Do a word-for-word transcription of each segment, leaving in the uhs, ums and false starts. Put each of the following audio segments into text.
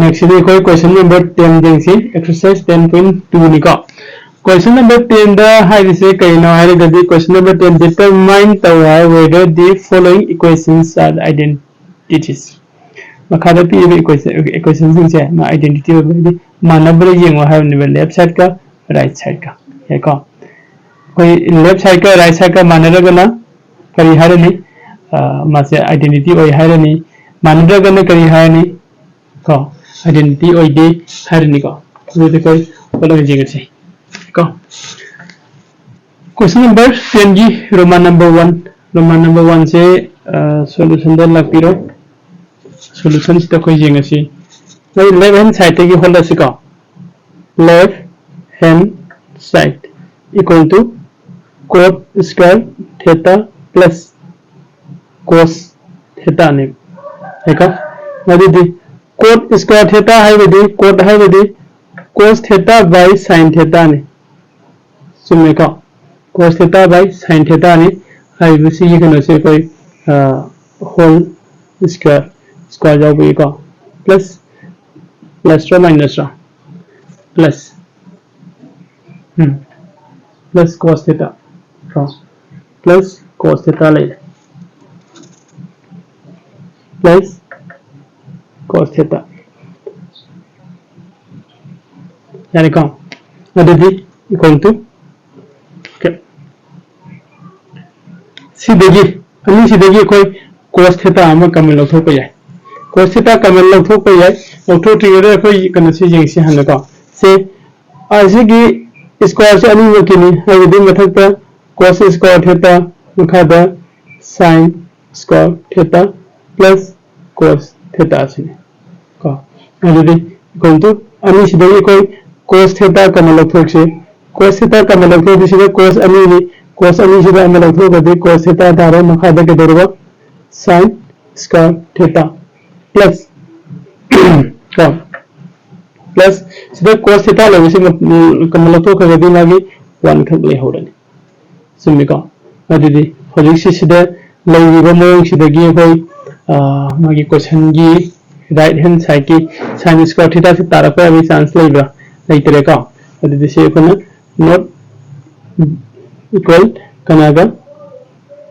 Next ꯁꯤꯗꯤ ꯑꯩꯈꯣꯏ question number ten ꯌꯦꯡꯁꯤ, exercise ten point two ꯅꯤꯀꯣ꯫ Question number ten ꯗ ꯍꯥꯏꯔꯤꯁꯦ ꯀꯩꯅꯣ ꯍꯥꯏꯔꯒꯗꯤ, question number ten determine ꯇꯧ ꯍꯥꯏ whether the following equations are identities. ꯃꯈꯥꯗ ꯄꯤꯔꯤꯕ equation equation ꯁꯤꯡꯁꯦ ꯃꯥ identity ꯑꯣꯏꯕ ꯍꯥꯏꯗꯤ ꯃꯥꯟꯅꯕ꯭ꯔꯥ ꯌꯦꯡꯉꯣ ꯍꯥꯏꯕꯅꯦꯕ, left side ꯀ right side ꯀ꯫ ꯌꯥꯏꯀꯣ? ꯑꯩꯈꯣꯏ left side ꯀ right side ꯀ ꯃꯥꯟꯅꯔꯒꯅ ꯀꯔꯤ ꯍꯥꯏꯔꯅꯤ? ꯑ, ꯃꯥꯁꯦ identity ꯑꯣꯏ ꯍꯥꯏꯔꯅꯤ꯫ ꯃꯥꯟꯅꯗ꯭ꯔꯒꯅ ꯀꯔꯤ ꯍꯥꯏꯔꯅꯤ? ꯀꯣ, identity ꯑꯣꯏꯗꯦ ꯍꯥꯏꯔꯅꯤꯀꯣ꯫ ꯑꯗꯨꯗꯤ ꯑꯩꯈꯣꯏ ꯍꯣꯠꯂꯒ ꯌꯦꯡꯉꯁꯤ ꯀꯣ꯫ Question number ten ꯒꯤ Roman number one, Roman number one ꯁꯦ, ꯑ, solution ꯗ ꯂꯥꯛꯄꯤꯔꯣ꯫ Solution ꯁꯤꯗ ꯑꯩꯈꯣꯏ ꯌꯦꯡꯉꯁꯤ꯫ ꯑꯩ left hand side ꯇꯒꯤ ꯍꯣꯠꯂꯁꯤꯀꯣ꯫ Left hand side equal to cot square theta plus cos theta ꯅꯦ꯫ ꯌꯥꯏꯀꯣ? ꯑꯗꯨꯗꯤ cot square theta ꯍꯥꯏꯕꯗꯤ, cot ꯍꯥꯏꯕꯗꯤ cos theta by sin theta ꯅꯤ꯫ ꯆꯨꯝꯃꯦꯀꯣ? Cos theta by sin theta ꯅꯤ꯫ ꯍꯥꯏꯔꯤꯕꯁꯤꯒꯤ ꯀꯩꯅꯣꯁꯦ ꯑꯩꯈꯣꯏ, ꯑ, whole square, square ꯌꯥꯎꯕꯒꯤꯀꯣ꯫ Plus, plus ꯔꯣ minus ꯔꯣ? Plus꯫ ꯎꯝ꯫ Plus cos theta ꯀꯣ꯫ Plus cos theta ꯂꯩꯔꯦ꯫ Plus cos theta꯫ ꯌꯥꯔꯦꯀꯣ? ꯑꯗꯨꯗꯤ equal to, okay꯫ ꯁꯤꯗꯒꯤ, ꯑꯅꯤꯁꯤꯗꯒꯤ ꯑꯩꯈꯣꯏ cos theta ꯑꯃ common ꯂꯧꯊꯣꯛꯄ ꯌꯥꯏ꯫ Cos theta common ꯂꯧꯊꯣꯛꯄ ꯌꯥꯏ꯫ ꯂꯧꯊꯣꯛꯇ꯭ꯔꯤꯉꯩꯗ ꯑꯩꯈꯣꯏ ꯀꯩꯅꯣꯁꯤ ꯌꯦꯡꯁꯤ ꯍꯥꯟꯅꯀꯣ꯫ ꯁꯦ, ꯑꯁꯤꯒꯤ square ꯁꯦ ꯑꯅꯤꯃꯛꯀꯤꯅꯤ, ꯍꯥꯏꯕꯗꯤ ꯃꯊꯛꯇ cos square theta, ꯃꯈꯥꯗ sin square theta plus cos theta ꯑꯁꯤꯅꯤ ꯀꯣ꯫ ꯑꯗꯨꯗꯤ equal to ꯑꯅꯤꯁꯤꯗꯒꯤ ꯑꯩꯈꯣꯏ cos theta common ꯂꯧꯊꯣꯛꯁꯤ꯫ Cos theta common ꯂꯧꯊꯣꯛꯄꯁꯤꯗ cos ꯑꯅꯤꯅꯤ, cos ꯑꯅꯤꯁꯤꯗ ꯑꯃ ꯂꯧꯊꯣꯛꯑꯒꯗꯤ cos theta ꯇꯥꯔꯦ, ꯃꯈꯥꯗ ꯀꯩꯗꯧꯔꯕ? Sin square theta plus ꯀꯣ, plus ꯁꯤꯗ cos theta ꯂꯩꯕꯁꯤ common ꯂꯧꯊꯣꯛꯈ꯭ꯔꯒꯗꯤ ꯃꯥꯒꯤ one ꯈꯛ ꯂꯩꯍꯧꯔꯅꯤ꯫ ꯆꯨꯝꯃꯤꯀꯣ? ꯑꯗꯨꯗꯤ ꯍꯧꯖꯤꯛꯁꯤ ꯁꯤꯗ ꯂꯩꯔꯤꯕ ꯃꯑꯣꯡꯁꯤꯗꯒꯤ ꯑꯩꯈꯣꯏ, ꯑ, ꯃꯥꯒꯤ question ꯒꯤ right hand side ꯀꯤ sine square theta ꯁꯤ ꯇꯥꯔꯛꯄ ꯌꯥꯕꯒꯤ chance ꯂꯩꯕ꯭ꯔꯥ? ꯂꯩꯇ꯭ꯔꯦꯀꯣ꯫ ꯑꯗꯨꯗꯤ ꯁꯤ ꯑꯩꯈꯣꯏꯅ not equal ꯀꯅꯥꯒ?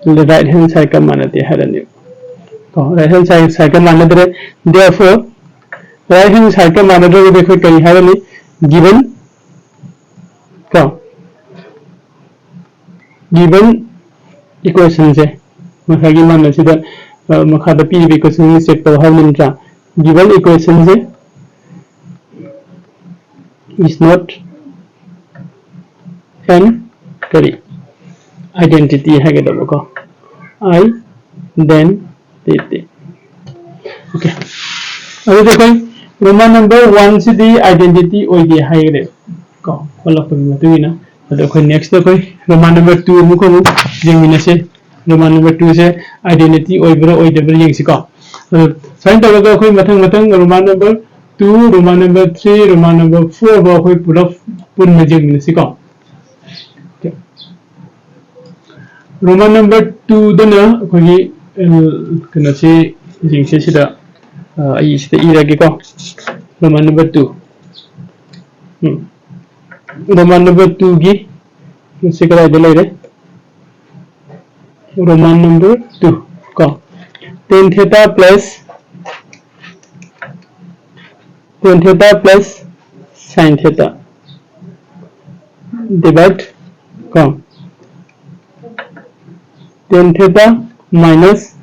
Right hand side ꯀ ꯃꯥꯟꯅꯗꯦ ꯍꯥꯏꯔꯅꯤ꯫ ꯀꯣ, right hand side, side ꯀ ꯃꯥꯟꯅꯗ꯭ꯔꯦ꯫ Therefore, right hand side ꯀ ꯃꯥꯟꯅꯗ꯭ꯔꯒꯗꯤ ꯑꯩꯈꯣꯏ ꯀꯔꯤ ꯍꯥꯏꯔꯅꯤ? Given ꯀꯣ, given equation ꯁꯦ ꯉꯁꯥꯏꯒꯤ ꯃꯥꯟꯅꯁꯤꯗ, ꯑ, ꯃꯈꯥꯗ ꯄꯤꯔꯤꯕ equation ꯁꯦ check ꯇꯧ ꯍꯥꯏꯕ ꯅꯠꯇ꯭ꯔꯥ? Given equation say is not an ꯀꯔꯤ? Identity ꯍꯥꯏꯒꯗꯕꯀꯣ꯫ Identity꯫ Okay꯫ ꯑꯗꯨꯗꯤ ꯑꯩꯈꯣꯏ Roman number one ꯁꯤꯗꯤ identity ꯑꯣꯏꯗꯦ ꯍꯥꯏꯈ꯭ꯔꯦ ꯀꯣ, ꯍꯣꯠꯂꯛꯄꯒꯤ ꯃꯇꯨꯡ ꯏꯟꯅ꯫ ꯑꯗꯣ ꯑꯩꯈꯣꯏ next ꯑꯩꯈꯣꯏ Roman number two ꯑꯃꯨꯛ ꯑꯃꯨꯛ ꯌꯦꯡꯃꯤꯟꯅꯁꯦ꯫ Roman number two ꯁꯦ identity ꯑꯣꯏꯕ꯭ꯔꯥ ꯑꯣꯏꯗꯕ꯭ꯔꯥ ꯌꯦꯡꯁꯤꯀꯣ꯫ ꯑꯗꯣ ꯁꯨꯃꯥꯏꯅ ꯇꯧꯔꯒ ꯑꯩꯈꯣꯏ ꯃꯊꯪ ꯃꯊꯪ Roman number two, Roman number three, Roman number four ꯐꯥꯎ ꯑꯩꯈꯣꯏ ꯄꯨꯂꯞ ꯄꯨꯟꯅ ꯌꯦꯡꯃꯤꯟꯅꯁꯤꯀꯣ꯫ Roman number two ꯗꯅ ꯑꯩꯈꯣꯏꯒꯤ, ꯑ, ꯀꯩꯅꯣꯁꯤ ꯌꯦꯡꯁꯦ ꯁꯤꯗ, ꯑ, ꯑꯩ ꯁꯤꯗ ꯏꯔꯒꯦꯀꯣ꯫ Roman number two꯫ ꯎꯝ꯫ Roman number two ꯒꯤ ꯁꯤ ꯀꯗꯥꯏꯗ ꯂꯩꯔꯦ? Roman number two ꯀꯣ, tan theta plus, tan theta plus sine theta divide ꯀꯣ, tan theta minus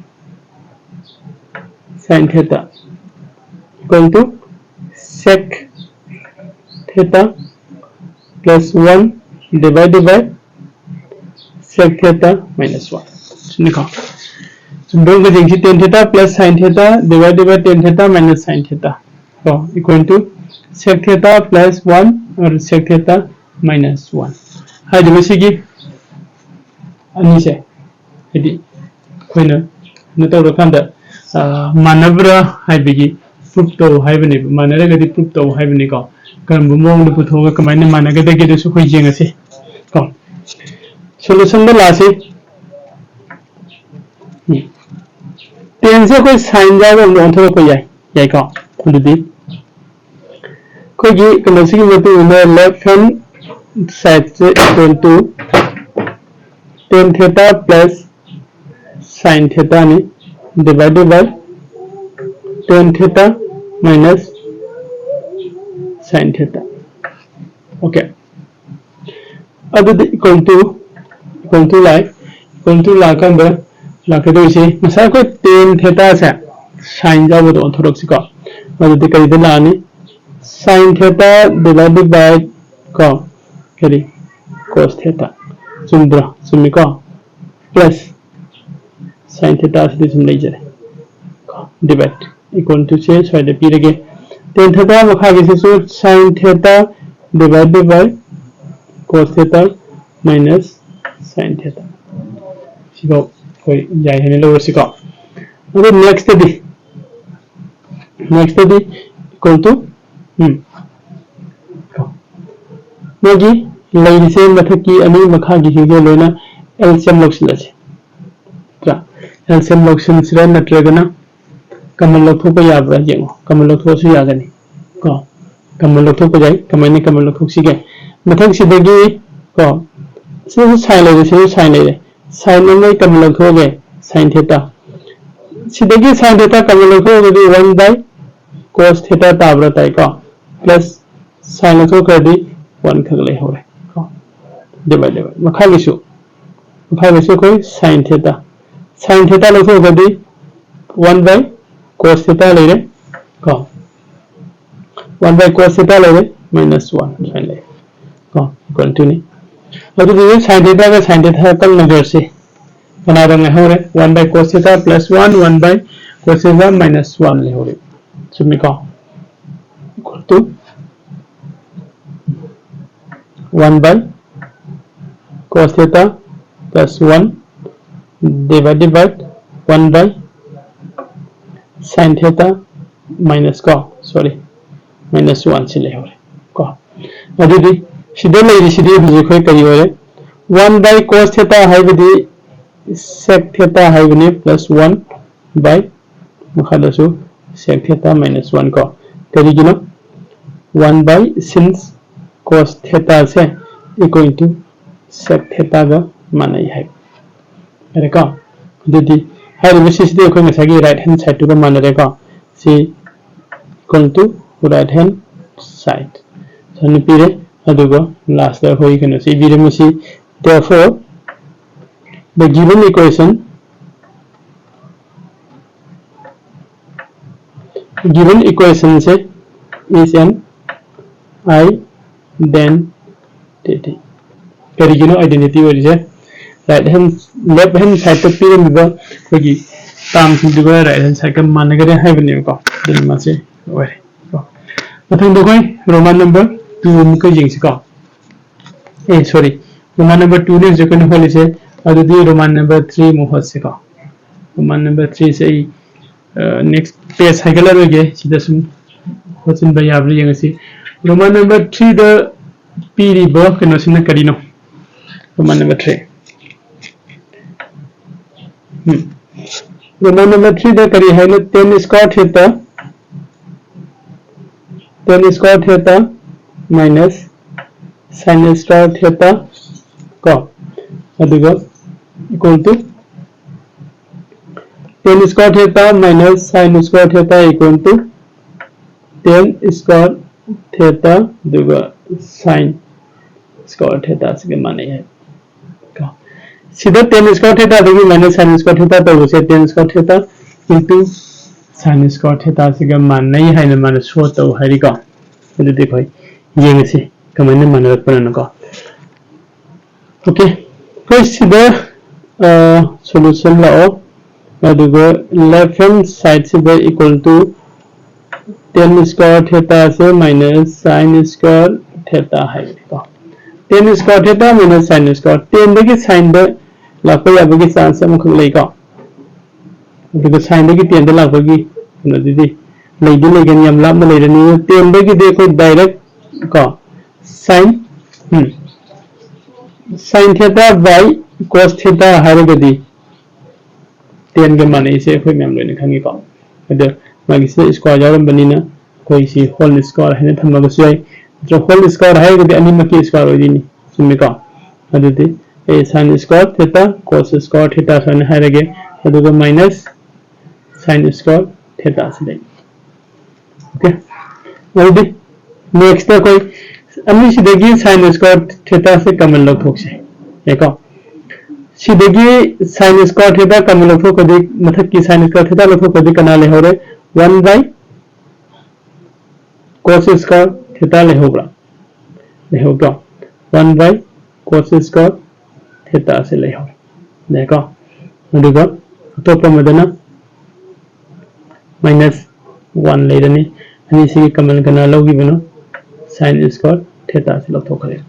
sine theta equal to sec theta plus one divided by sec theta minus one ꯁꯤꯅꯤꯀꯣ꯫ ꯁꯨꯝꯗꯣꯛꯄꯁꯤꯡꯁꯤ tan theta plus sine theta divided by tan theta minus sine theta ꯀꯣ, equal to sec theta plus one or sec theta minus one ꯍꯥꯏꯔꯤꯕ ꯁꯤꯒꯤ ꯑꯅꯤꯁꯦ ꯍꯥꯏꯗꯤ ꯑꯩꯈꯣꯏꯅ ꯀꯩꯅꯣ ꯇꯧꯔꯀꯥꯟꯗ, ꯑ, ꯃꯥꯟꯅꯕ꯭ꯔꯥ ꯍꯥꯏꯕꯒꯤ proof ꯇꯧ ꯍꯥꯏꯕꯅꯦꯕ꯫ ꯃꯥꯟꯅꯔꯒꯗꯤ proof ꯇꯧ ꯍꯥꯏꯕꯅꯤꯀꯣ꯫ ꯀꯔꯝꯕ ꯃꯑꯣꯡꯗ ꯄꯨꯊꯣꯛꯑꯒ ꯀꯃꯥꯏꯅ ꯃꯥꯟꯅꯒꯗꯒꯦꯗꯨꯁꯨ ꯑꯩꯈꯣꯏ ꯌꯦꯡꯉꯁꯤ ꯀꯣ꯫ Solution ꯗ ꯂꯥꯛꯑꯁꯤ꯫ ꯎꯝ꯫ Tan ꯁꯦ ꯑꯩꯈꯣꯏ sine ꯌꯥꯎꯕ ꯑꯃꯗ ꯑꯣꯟꯊꯣꯔꯛꯄ ꯌꯥꯏ꯫ ꯌꯥꯏꯀꯣ? ꯑꯗꯨꯗꯤ ꯑꯩꯈꯣꯏꯒꯤ ꯀꯩꯅꯣꯁꯤꯒꯤ ꯃꯇꯨꯡ ꯏꯟꯅ left hand side say equal to tan theta plus sin theta ꯅꯤ, divided by tan theta minus sin theta. Okay, ꯑꯗꯨꯗꯤ equal to, equal to ꯂꯥꯛꯑꯦ꯫ Equal to ꯂꯥꯛꯑꯀꯥꯟꯗ ꯂꯥꯛꯀꯗꯣꯏꯁꯦ ꯉꯁꯥꯏ ꯑꯩꯈꯣꯏ tan theta ꯁꯦ sin ꯌꯥꯎꯕꯗ ꯑꯣꯟꯊꯣꯔꯛꯁꯤꯀꯣ꯫ ꯑꯗꯨꯗꯤ ꯀꯔꯤꯗ ꯂꯥꯛꯑꯅꯤ? Sin theta divided by ꯀꯣ, ꯀꯔꯤ, cos theta꯫ ꯆꯨꯝꯗ꯭ꯔꯣ? ꯆꯨꯝꯃꯤꯀꯣ꯫ Plus sin theta ꯁꯤꯗꯤ ꯁꯨꯝ ꯂꯩꯖꯔꯦ꯫ Divide equal to ꯁꯦ ꯁ꯭ꯋꯥꯏꯗ ꯄꯤꯔꯒꯦ꯫ Tan theta ꯃꯈꯥꯒꯤꯁꯤꯁꯨ sin theta divided by cos theta minus sin theta꯫ ꯁꯤꯐꯥꯎ ꯑꯩꯈꯣꯏ ꯌꯥꯏ ꯍꯥꯏꯅ ꯂꯧꯔꯁꯤꯀꯣ꯫ ꯑꯗꯨ next ꯇꯗꯤ, next ꯇꯗꯤ equal to, ꯎꯝ, ꯃꯣꯏꯒꯤ ꯂꯩꯔꯤꯁꯦ ꯃꯊꯛꯀꯤ ꯑꯅꯤ ꯃꯈꯥꯒꯤꯁꯤꯡꯁꯦ ꯂꯣꯏꯅ L C M ꯂꯧꯁꯤꯜꯂꯁꯤ꯫ ꯅꯠꯇ꯭ꯔꯥ? L C M ꯂꯧꯁꯤꯟꯁꯤꯔꯥ ꯅꯠꯇ꯭ꯔꯒꯅ common ꯂꯧꯊꯣꯛꯄ ꯌꯥꯕ꯭ꯔꯥ ꯌꯦꯡꯉꯣ꯫ Common ꯂꯧꯊꯣꯛꯑꯁꯨ ꯌꯥꯒꯅꯤ ꯀꯣ꯫ Common ꯂꯧꯊꯣꯛꯄ ꯌꯥꯏ꯫ ꯀꯃꯥꯏꯅ common ꯂꯧꯊꯣꯛꯁꯤꯒꯦ? ꯃꯊꯛꯁꯤꯗꯒꯤ ꯀꯣ, ꯁꯤꯁꯨ sin ꯂꯩꯔꯦ, ꯁꯤꯁꯨ sin ꯂꯩꯔꯦ꯫ Sin ꯑꯃ common ꯂꯧꯊꯣꯛꯑꯒꯦ, sin theta꯫ ꯁꯤꯗꯒꯤ sin theta common ꯂꯧꯊꯣꯛꯑꯒꯗꯤ one by cos theta ꯇꯥꯕ꯭ꯔꯥ? ꯇꯥꯏꯀꯣ꯫ Plus sin ꯂꯧꯊꯣꯛꯈ꯭ꯔꯗꯤ one ꯈꯛ ꯂꯩꯍꯧꯔꯦ ꯀꯣ꯫ Divide, divide꯫ ꯃꯈꯥꯒꯤꯁꯨ, ꯃꯈꯥꯒꯤꯁꯨ ꯑꯩꯈꯣꯏ sin theta, sin theta ꯂꯧꯊꯣꯛꯈ꯭ꯔꯗꯤ one by cos theta ꯂꯩꯔꯦ ꯀꯣ꯫ One by cos theta ꯂꯩꯔꯦ, minus one ꯁꯨꯃꯥꯏꯅ ꯂꯩꯔꯦ ꯀꯣ, equal to ꯅꯤ꯫ ꯑꯗꯨꯗꯤ sin theta ꯒ sin theta ꯀꯛꯅꯈ꯭ꯔꯁꯤ꯫ ꯀꯅꯥꯗ ꯉꯥꯏꯍꯧꯔꯦ? One by cos theta plus one, one by cos theta minus one ꯂꯩꯍꯧꯔꯦ꯫ ꯆꯨꯝꯃꯤꯀꯣ? Equal to one by cos theta plus one divided by one by sin theta minus ꯀꯣ, sorry, minus one ꯁꯤ ꯂꯩꯍꯧꯔꯦ ꯀꯣ꯫ ꯑꯗꯨꯗꯤ ꯁꯤꯗ ꯂꯩꯔꯤꯁꯤꯗꯤ ꯍꯧꯖꯤꯛ ꯑꯩꯈꯣꯏ ꯀꯔꯤ ꯑꯣꯏꯔꯦ? One by cos theta ꯍꯥꯏꯕꯗꯤ sec theta ꯍꯥꯏꯕꯅꯤ, plus one by ꯃꯈꯥꯗꯁꯨ sec theta minus one ꯀꯣ꯫ ꯀꯔꯤꯒꯤꯅꯣ? One by sin cos theta say equal to sec theta ꯒ ꯃꯥꯟꯅꯩ ꯍꯥꯏꯕ꯫ ꯌꯥꯔꯦꯀꯣ? ꯑꯗꯨꯗꯤ ꯍꯥꯏꯔꯤꯕ ꯁꯤꯁꯤꯗꯤ ꯑꯩꯈꯣꯏ ꯉꯁꯥꯏꯒꯤ right hand side ꯇꯨꯒ ꯃꯥꯟꯅꯔꯦꯀꯣ꯫ ꯁꯤ equal to right hand side ꯁꯨꯃꯥꯏꯅ ꯄꯤꯔꯦ꯫ ꯑꯗꯨꯒ last ꯇ ꯑꯩꯈꯣꯏ ꯀꯩꯅꯣꯁꯤ ꯏꯕꯤꯔꯝꯃꯤꯁꯤ, therefore the given equation given equation say is an identity꯫ ꯀꯔꯤꯒꯤꯅꯣ identity ꯑꯣꯏꯔꯤꯁꯦ? Right hand, left hand side ꯇ ꯄꯤꯔꯝꯃꯤꯕ ꯑꯩꯈꯣꯏꯒꯤ term ꯁꯤꯡꯗꯨꯒ right hand side ꯀ ꯃꯥꯟꯅꯒꯅꯤ ꯍꯥꯏꯕꯅꯦꯕꯀꯣ꯫ ꯑꯗꯨꯅ ꯃꯁꯤ ꯑꯣꯏꯔꯦ꯫ ꯃꯊꯪꯗ ꯑꯩꯈꯣꯏ Roman number two ꯑꯃꯨꯛꯀ ꯌꯦꯡꯁꯤꯀꯣ꯫ ꯑꯦ, sorry, Roman number two ꯅꯦ ꯍꯧꯖꯤꯛ ꯑꯩꯈꯣꯏꯅ ꯍꯣꯠꯂꯤꯁꯦ꯫ ꯑꯗꯨꯗꯤ Roman number three ꯑꯃꯨꯛ ꯍꯣꯠꯁꯤꯀꯣ꯫ Roman number three ꯁꯦ ꯑꯩ next page ꯍꯥꯏꯒꯠꯂꯔꯣꯏꯒꯦ, ꯁꯤꯗ ꯁꯨꯝ ꯍꯣꯠꯆꯤꯟꯕ ꯌꯥꯕ꯭ꯔꯥ ꯌꯦꯡꯉꯁꯤ꯫ Roman number three ꯗ ꯄꯤꯔꯤꯕ ꯀꯩꯅꯣꯁꯤꯅ ꯀꯔꯤꯅꯣ? Roman number three, ꯎꯝ, Roman number three ꯗ ꯀꯔꯤ ꯍꯥꯏꯅꯣ? Tan square theta, tan square theta minus sin square theta ꯀꯣ, ꯑꯗꯨꯒ equal to tan square theta minus sin square theta equal to tan square theta ꯑꯗꯨꯒ sin square theta ꯁꯤꯒ ꯃꯥꯟꯅꯩ ꯍꯥꯏ꯫ ꯀꯣ, ꯁꯤꯗ tan square theta ꯗꯒꯤ minus sin square theta ꯇꯧꯕꯁꯦ tan square theta into sin square theta ꯁꯤꯒ ꯃꯥꯟꯅꯩ ꯍꯥꯏꯅ ꯃꯥꯅ show ꯇꯧ ꯍꯥꯏꯔꯤꯀꯣ꯫ ꯑꯗꯨꯗꯤ ꯑꯩꯈꯣꯏ ꯌꯦꯡꯉꯁꯤ ꯀꯃꯥꯏꯅ ꯃꯥꯟꯅꯔꯛꯄꯅꯣꯀꯣ꯫ Okay, ꯑꯩꯈꯣꯏ ꯁꯤꯗ solution ꯂꯥꯛꯑꯣ꯫ ꯑꯗꯨꯒ left hand side ꯁꯤꯗ equal to tan square theta say minus sin square theta ꯍꯥꯏꯕꯅꯤꯀꯣ꯫ Tan square theta minus sin square, tan ꯗꯒꯤ sin ꯗ ꯂꯥꯛꯄ ꯌꯥꯕꯒꯤ chance ꯑꯃꯈꯛ ꯂꯩꯀꯣ꯫ ꯑꯗꯨꯒ sin ꯗꯒꯤ tan ꯗ ꯂꯥꯛꯄꯒꯤ ꯀꯩꯅꯣꯗꯨꯗꯤ ꯂꯩꯗꯤ ꯂꯩꯒꯅꯤ, ꯌꯥꯝ ꯂꯥꯞꯅ ꯂꯩꯔꯅꯤ꯫ Tan ꯗꯒꯤꯗꯤ ꯑꯩꯈꯣꯏ direct ꯀꯣ sin, um, sin theta by cos theta ꯍꯥꯏꯔꯒꯗꯤ tan ꯒ ꯃꯥꯟꯅꯩꯁꯦ ꯑꯩꯈꯣꯏ ꯃꯌꯥꯝ ꯂꯣꯏꯅ ꯈꯪꯉꯤꯀꯣ꯫ ꯑꯗꯣ ꯃꯥꯒꯤꯁꯤꯗ square ꯌꯥꯎꯔꯝꯕꯅꯤꯅ ꯑꯩꯈꯣꯏ ꯁꯤ whole square ꯍꯥꯏꯅ ꯊꯝꯃꯒꯁꯨ ꯌꯥꯏ꯫ ꯅꯠꯇ꯭ꯔꯒ whole square ꯍꯥꯏꯔꯒꯗꯤ ꯑꯅꯤꯃꯛꯀꯤ square ꯑꯣꯏꯗꯣꯏꯅꯤ, ꯆꯨꯝꯃꯤꯀꯣ? ꯑꯗꯨꯗꯤ a sine square theta cos square theta ꯁꯨꯃꯥꯏꯅ ꯍꯥꯏꯔꯒꯦ, ꯑꯗꯨꯒ minus sine square theta ꯁꯤ ꯂꯩ꯫ Okay, ꯑꯗꯨꯗꯤ next ꯑꯩꯈꯣꯏ ꯑꯅꯤꯁꯤꯗꯒꯤ sine square theta ꯁꯦ common ꯂꯧꯊꯣꯛꯁꯦ, ꯌꯥꯏꯀꯣ? ꯁꯤꯗꯒꯤ sine square theta common ꯂꯧꯊꯣꯛꯈ꯭ꯔꯗꯤ, ꯃꯊꯛꯀꯤ sine square theta ꯂꯧꯊꯣꯛꯈ꯭ꯔꯗꯤ ꯀꯅꯥ ꯂꯩꯍꯧꯔꯦ? One by cos square theta ꯂꯩꯍꯧꯕ꯭ꯔꯥ? ꯂꯩꯍꯧꯗ꯭ꯔꯣ? One by cos square theta ꯑꯁꯤ ꯂꯩꯍꯧꯔꯦ꯫ ꯌꯥꯏꯀꯣ? ꯑꯗꯨꯒ ꯑꯇꯣꯞꯄ ꯑꯃꯗꯅ minus one ꯂꯩꯔꯅꯤ꯫ ꯑꯅꯤꯁꯤꯒꯤ common ꯀꯅꯥ ꯂꯧꯈꯤꯕꯅꯣ? Sine square theta ꯑꯁꯤ ꯂꯧꯊꯣꯛꯈ꯭ꯔꯦ꯫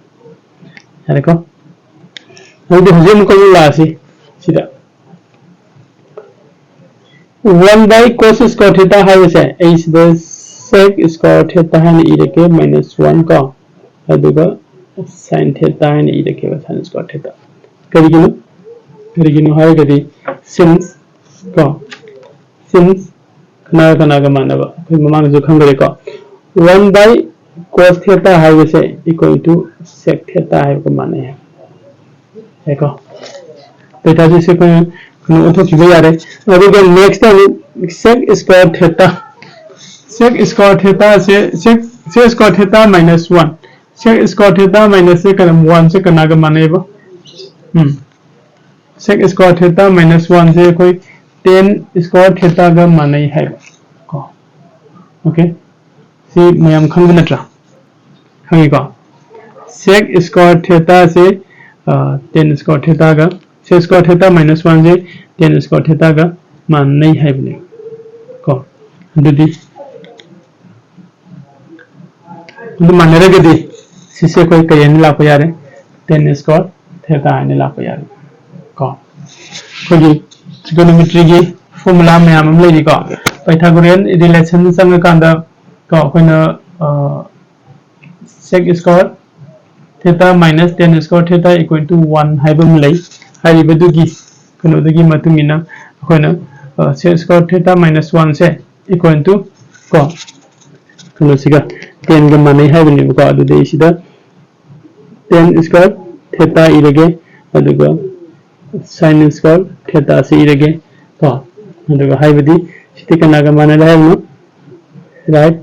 ꯌꯥꯔꯦꯀꯣ? ꯑꯗꯨꯗꯤ ꯍꯧꯖꯤꯛ ꯑꯃꯨꯛꯀ ꯑꯃꯨꯛ ꯂꯥꯛꯑꯁꯤ ꯁꯤꯗ꯫ One by cos square theta ꯍꯥꯏꯕꯁꯦ ꯑꯩ ꯁꯤꯗ sec square theta ꯍꯥꯏꯅ ꯏꯔꯒꯦ, minus one ꯀꯣ, ꯑꯗꯨꯒ sine theta ꯍꯥꯏꯅ ꯏꯔꯒꯦꯕ, sine square theta꯫ ꯀꯔꯤꯒꯤꯅꯣ? ꯀꯔꯤꯒꯤꯅꯣ ꯍꯥꯏꯔꯒꯗꯤ since ꯀꯣ, since ꯀꯅꯥꯒ ꯀꯅꯥꯒ ꯃꯥꯟꯅꯕ? ꯑꯩꯈꯣꯏ ꯃꯃꯥꯡꯗꯁꯨ ꯈꯪꯈ꯭ꯔꯦꯀꯣ꯫ One by cos theta ꯍꯥꯏꯕꯁꯦ equal to sec theta ꯍꯥꯏꯕꯒ ꯃꯥꯟꯅꯩ ꯍꯥꯏ꯫ ꯌꯥꯏꯀꯣ? Theta ꯁꯤ ꯑꯩꯈꯣꯏꯅ ꯀꯩꯅꯣ ꯑꯣꯟꯊꯣꯛꯈꯤꯕ ꯌꯥꯔꯦ꯫ ꯑꯗꯨꯒ next ꯑꯃꯨꯛ sec square theta, sec square theta ꯁꯦ sec, sec square theta minus one, sec square theta minus ꯁꯦ ꯀꯩꯅꯣ, one ꯁꯦ ꯀꯅꯥꯒ ꯃꯥꯟꯅꯩꯕ? ꯎꯝ, sec square theta minus one ꯁꯦ ꯑꯩꯈꯣꯏ tan square theta ꯒ ꯃꯥꯟꯅꯩ ꯍꯥꯏꯕ ꯀꯣ꯫ Okay, ꯁꯤ ꯃꯌꯥꯝ ꯈꯪꯕ ꯅꯠꯇ꯭ꯔꯥ? ꯈꯪꯉꯤꯀꯣ? Sec square theta ꯁꯦ, ꯑ, tan square theta ꯒ, sec square theta minus one ꯁꯦ tan square theta ꯒ ꯃꯥꯟꯅꯩ ꯍꯥꯏꯕꯅꯦ ꯀꯣ꯫ ꯑꯗꯨꯗꯤ ꯑꯗꯨ ꯃꯥꯟꯅꯔꯒꯗꯤ ꯁꯤꯁꯦ ꯑꯩꯈꯣꯏ ꯀꯔꯤ ꯍꯥꯏꯅ ꯂꯥꯛꯄ ꯌꯥꯔꯦ? Tan square theta ꯍꯥꯏꯅ ꯂꯥꯛꯄ ꯌꯥꯔꯦ ꯀꯣ꯫ ꯑꯩꯈꯣꯏꯒꯤ trigonometry ꯒꯤ formula ꯃꯌꯥꯝ ꯑꯃ ꯂꯩꯔꯤꯀꯣ꯫ Pythagorean relation ꯗ ꯆꯪꯉꯀꯥꯟꯗ ꯀꯣ, ꯑꯩꯈꯣꯏꯅ, ꯑ, sec square theta minus tan square theta equal to one ꯍꯥꯏꯕ ꯑꯃ ꯂꯩ꯫ ꯍꯥꯏꯔꯤꯕꯗꯨꯒꯤ ꯀꯩꯅꯣꯗꯨꯒꯤ ꯃꯇꯨꯡ ꯏꯟꯅ ꯑꯩꯈꯣꯏꯅ, ꯑ, sec square theta minus one say equal to ꯀꯣ ꯀꯩꯅꯣꯁꯤꯒ ꯇꯦꯟꯒ ꯃꯥꯟꯅꯩ ꯍꯥꯏꯕꯅꯦꯕꯀꯣ꯫ ꯑꯗꯨꯗꯤ ꯑꯩ ꯁꯤꯗ ꯇꯦꯟ square theta ꯏꯔꯒꯦ, ꯑꯗꯨꯒ sine square theta ꯁꯤ ꯏꯔꯒꯦ ꯀꯣ꯫ ꯑꯗꯨꯒ ꯍꯥꯏꯕꯗꯤ ꯁꯤꯗꯤ ꯀꯅꯥꯒ ꯃꯥꯟꯅꯔꯦ ꯍꯥꯏꯕꯅꯣ? Right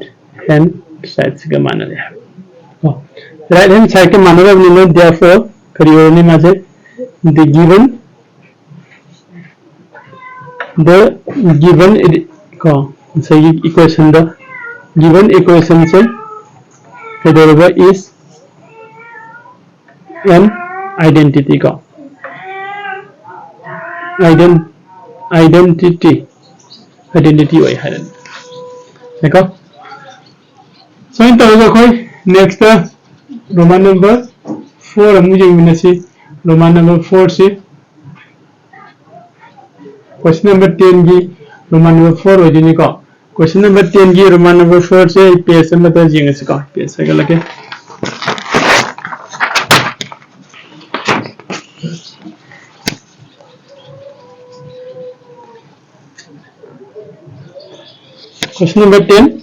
hand side ꯁꯤꯒ ꯃꯥꯟꯅꯔꯦ ꯍꯥꯏꯕ ꯀꯣ꯫ Right hand side ꯀ ꯃꯥꯟꯅꯔꯕꯅꯤꯅ therefore ꯀꯔꯤ ꯑꯣꯏꯔꯅꯤ ꯃꯥꯁꯦ? The given the given edi- ꯀꯣ ꯉꯁꯥꯏꯒꯤ equation ꯗ given equation ꯁꯦ ꯀꯩꯗꯧꯔꯕ is an identity ꯀꯣ꯫ Ident identity identity ꯑꯣꯏ ꯍꯥꯏꯔꯅꯤ ꯀꯣ꯫ ꯁꯨꯃꯥꯏꯅ ꯇꯧꯔꯒ ꯑꯩꯈꯣꯏ next Roman number four ꯑꯃꯨꯛ ꯌꯦꯡꯃꯤꯟꯅꯁꯤ꯫ Roman number four ꯁꯤ question number ten ꯒꯤ Roman number four ꯑꯣꯏꯗꯣꯏꯅꯤꯀꯣ꯫ Question number ten ꯒꯤ Roman number four ꯁꯦ ꯑꯩ page ꯑꯃꯗ ꯌꯦꯡꯉꯁꯤꯀꯣ꯫ Page ꯍꯥꯏꯒꯠꯂꯛꯀꯦ꯫ Question number ten,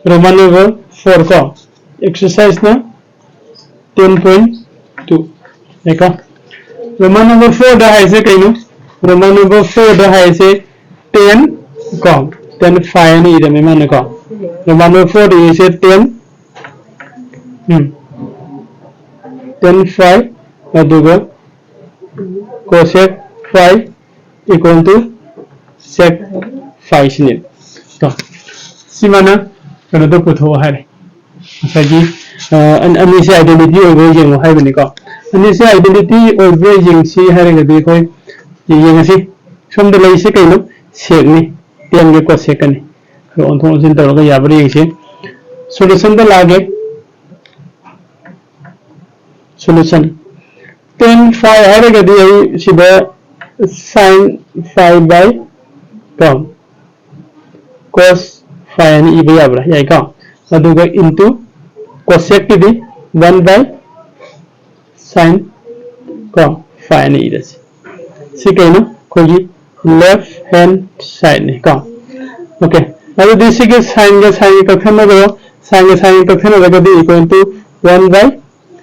Roman number four ꯀꯣ꯫ Exercise ꯅ ten point two ꯀꯣ꯫ Roman number four ꯗ ꯍꯥꯏꯁꯦ ꯀꯩꯅꯣ? Roman number four ꯗ ꯍꯥꯏꯁꯦ ten ꯀꯣ, ten phi ꯍꯥꯏꯅ ꯏꯔꯝꯃꯦ ꯃꯥꯅ ꯀꯣ꯫ Roman number four ꯗ ꯏꯁꯦ ten, ꯎꯝ, ten phi, ꯑꯗꯨꯒ cosec phi equal to sec phi ꯁꯤꯅꯤ꯫ ꯀꯣ, ꯁꯤꯃꯅ ꯀꯩꯅꯣꯗ ꯄꯨꯊꯣꯛꯑꯣ ꯍꯥꯏꯔꯦ꯫ ꯉꯁꯥꯏꯒꯤ ꯑ, ꯑꯅꯤꯁꯦ identity ꯑꯣꯏꯕ꯭ꯔꯥ ꯌꯦꯡꯉꯣ ꯍꯥꯏꯕꯅꯤꯀꯣ꯫ ꯑꯅꯤꯁꯦ identity ꯑꯣꯏꯕ꯭ꯔꯥ ꯌꯦꯡꯁꯤ ꯍꯥꯏꯔꯒꯗꯤ ꯑꯩꯈꯣꯏ ꯌꯦꯡꯉꯁꯤ꯫ ꯁꯣꯝꯗ ꯂꯩꯔꯤꯁꯦ ꯀꯩꯅꯣ? Sec ꯅꯤ꯫ Ten ꯒ cosec ꯀꯅꯤ꯫ ꯈꯔ ꯑꯣꯟꯊꯣꯛ ꯑꯣꯟꯁꯤꯟ ꯇꯧꯔꯒ ꯌꯥꯕ꯭ꯔꯥ ꯌꯦꯡꯁꯤ꯫ Solution ꯗ ꯂꯥꯛꯑꯒꯦ꯫ Solution, ten phi ꯍꯥꯏꯔꯒꯗꯤ ꯑꯩ ꯁꯤꯗ sine phi by ꯀꯣ cos phi ꯍꯥꯏꯅ ꯏꯕ ꯌꯥꯕ꯭ꯔꯥ? ꯌꯥꯏꯀꯣ꯫ ꯑꯗꯨꯒ into cosec ꯀꯤꯗꯤ one by sine ꯀꯣ phi ꯍꯥꯏꯅ ꯏꯔꯁꯤ꯫ ꯁꯤ ꯀꯩꯅꯣ? ꯑꯩꯈꯣꯏꯒꯤ left hand side ꯅꯤ ꯀꯣ꯫ Okay, ꯑꯗꯨꯗꯤ ꯁꯤꯒꯤ sine ꯒ sine ꯒ ꯀꯛꯊꯠꯅꯕ, sine ꯒ sine ꯒ ꯀꯛꯊꯠꯅꯔꯒꯗꯤ equal to one by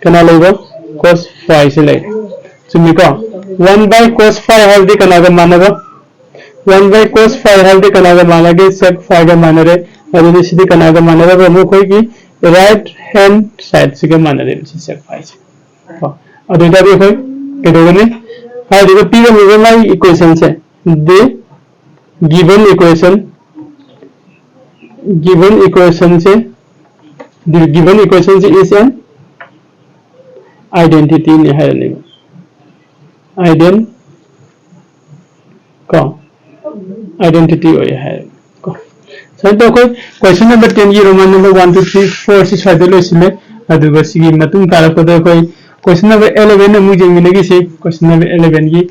ꯀꯅꯥ ꯂꯩꯕ? Cos phi ꯁꯤ ꯂꯩ꯫ ꯆꯨꯝꯃꯤꯀꯣ? One by cos phi ꯍꯥꯏꯕꯗꯤ ꯀꯅꯥꯒ ꯃꯥꯟꯅꯕ? One by cos phi ꯍꯥꯏꯕꯗꯤ ꯀꯅꯥꯒ ꯃꯥꯟꯅꯒꯦ? Sec phi ꯒ ꯃꯥꯟꯅꯔꯦ꯫ ꯑꯗꯨꯗꯤ ꯁꯤꯗꯤ ꯀꯅꯥꯒ ꯃꯥꯟꯅꯔꯕ? ꯑꯃꯨꯛ ꯑꯩꯈꯣꯏꯒꯤ right hand side ꯁꯤꯒ ꯃꯥꯟꯅꯔꯦ, ꯁꯤ sec phi ꯁꯦ꯫ ꯀꯣ? ꯑꯗꯨ ꯑꯣꯏꯇꯥꯔꯗꯤ ꯑꯩꯈꯣꯏ ꯀꯩꯗꯧꯒꯅꯤ? ꯍꯥꯏꯔꯤꯕ ꯄꯤꯔꯝꯃꯤꯕ ꯃꯥꯒꯤ equation say, the given equation, given equation say, the given equation say is an identity ꯅꯤ ꯍꯥꯏꯔꯅꯦꯕ꯫ Ident ꯀꯣ, identity ꯑꯣꯏ ꯍꯥꯏꯔꯅꯤ ꯀꯣ꯫ ꯁꯨꯃꯥꯏꯅ ꯇꯧ, ꯑꯩꯈꯣꯏ question number ten ꯒꯤ Roman number one, two, three, four ꯁꯤ ꯁ꯭ꯋꯥꯏꯗ ꯂꯣꯏꯁꯤꯜꯂꯦ꯫ ꯑꯗꯨꯒ ꯁꯤꯒꯤ ꯃꯇꯨꯡ ꯇꯥꯔꯛꯄꯗ ꯑꯩꯈꯣꯏ question number eleven ꯑꯃꯨꯛ ꯌꯦꯡꯃꯤꯟꯅꯈꯤꯁꯤ꯫ Question number eleven ꯒꯤ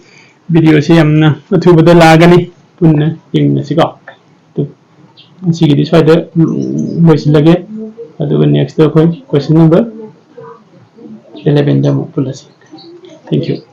video ꯁꯤ ꯌꯥꯝꯅ ꯑꯊꯨꯕꯗ ꯂꯥꯛꯑꯒꯅꯤ, ꯄꯨꯟꯅ ꯌꯦꯡꯃꯤꯟꯅꯁꯤꯀꯣ꯫ ꯑꯗꯨ ꯉꯁꯤꯒꯤꯗꯤ ꯁ꯭ꯋꯥꯏꯗ, ꯎꯝ, ꯂꯣꯏꯁꯤꯜꯂꯒꯦ꯫ ꯑꯗꯨꯒ next ꯑꯩꯈꯣꯏ question number eleven ꯗ ꯑꯃꯨꯛ ꯄꯨꯜꯂꯁꯤ꯫ Thank you꯫